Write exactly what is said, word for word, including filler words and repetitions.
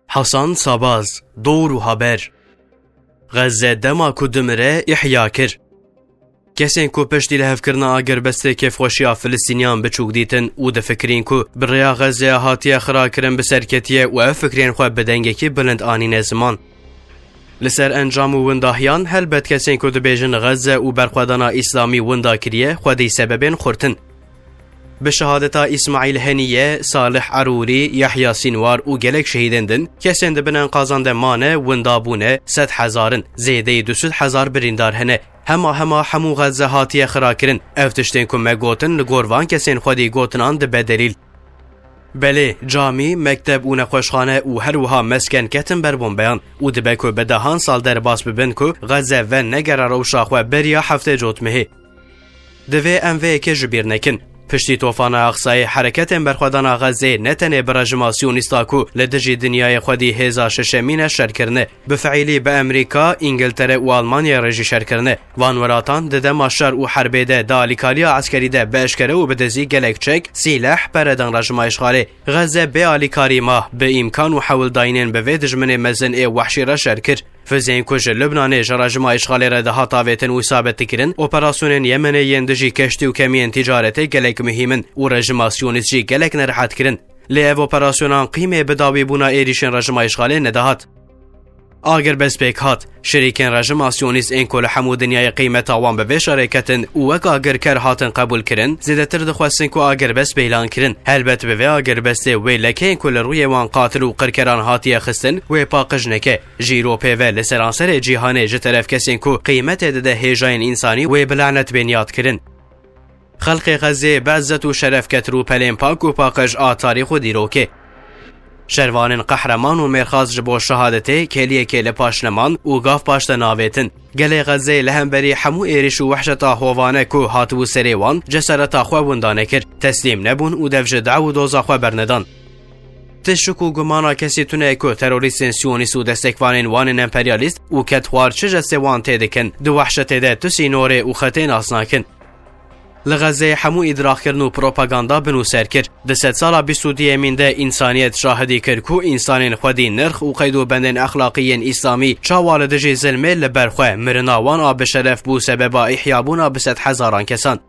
Hasan Sabaz, Dor û Haber. Xezze dema ku dimire, ihya kir. Kesên ku piştî lihevkirina agirbestê kêfxweşiya Filistîniyan biçûk dîtin û difikirîn ku bi rêya Xezzeya hatiye xirakirin bi ser ketiye û ev fikrên xwe bi dengekî bilind anîne ziman. Li ser encam û windahiyan, helbet kesên ku dibêjin Xezze û berxwedana Îslamî winda kiriye, xwedî sebebên xurt in. Bi şehadeta Îsmaîl Heniye, Salih Erûrî, Yahya Sînwar û gelek şehîdên din, kesên di bin enkazan de mane, winda bûne, sed hezar in, zêdeyî du sed hezar birîndar hene. Hema hema hemû Xezze hatiye xirakirin. Ev tiştên ku me gotin li gor van kesên xwedî gotinan dibe delîl. Belê, camî, mekteb û nexweşxane û her wiha mesken ketin ber bombeyan û dibe ku bi dehan sal derbas bibin ku Xezze venegere rewşa xwe beriya heftê cotmehê. Divê em vê yekê ji bîr nekin. Piştî tofana Aqsayê hereketên berxwedana Xezê ne tenê bi rejima Siyonîsta ku li dijî dinyayê xwedî hêza şeşemîn e şer kirine, bi fiîlî bi Amerîka, Îngiltere û Almanyayê re jî şer kirine. Van welatan di dema şer û herbê de di alîkariya eskerî de bi eşkere û bi dizî gelek çek, sîleh, pere dan rejima îşxalê. Xeze bê alîkarî ma, bi îmkan û hewldayînên bi vê dijminê mezin ê wehşî re şer kir. Fizên ku ji Lubnanê ji rejima îşxalê re dihat avêtin û sabit dikirin, operasyonên Yemenê yên dijî keştî û kemiyên tîcaretê gelek muhîm in û rejima Siyonîst jî gelek nerehet kirin. Lê ev operasyonan qîmê bi dawîbûna êrîşên rejima îşxalê nedihat. Agirbest pêk hat. Şirîkên rejima Siyonîst ên ku li hemû dinyayê qîmeta wan bi vê şerê ketin û wek agirker hatin qebûl kirin, zêdetir dixwestin ku agirbest bêlan kirin. Helbet bi vê agirbestê wê lekeyên ku li rûyê wan qatil û qirkeran hatiye xistin, wê paqij neke. Jîro pê ve li seranserê cîhanê ji teref kesên ku qîmetê dide hêjayên însanî wê bi lanet bên yad kirin. Xelkê Xezê bi izzet û şeref ket rûpelên pak û paqij a tarîx û dîrokê. Şervanên qehreman û mêrxas ji bo şehadetê kêliyekê li paş neman û gav paş de navêtin. Gelê Xezê li hemberî hemû êrîş û wehşeta hovane ku hatibû serê wan, cesareta xwe winda nekir. Teslîm nebûn û dev ji daw û doza xwe bernedan. Ti şik û gumana kesî tune ku terorîstên siyonîst û destekvanên wan ên emperyalîst û kedxwar çi jestê wan tê dikin, di wehşetê de tu sînorê û xetê nas nakin. Li Xezeyê hemû îdraxkirin û propaganda binûser kir. Di sedsala bîst û duyemîn de însaniyet şahidî kir ku însanên xwedî nirx û qeyd û bendên exlaqî yên îslamî çawa li dijî zilmê li ber xwe, mirina wan a bi şeref bû sebeba îhyabûna bi sedhezaran kesan.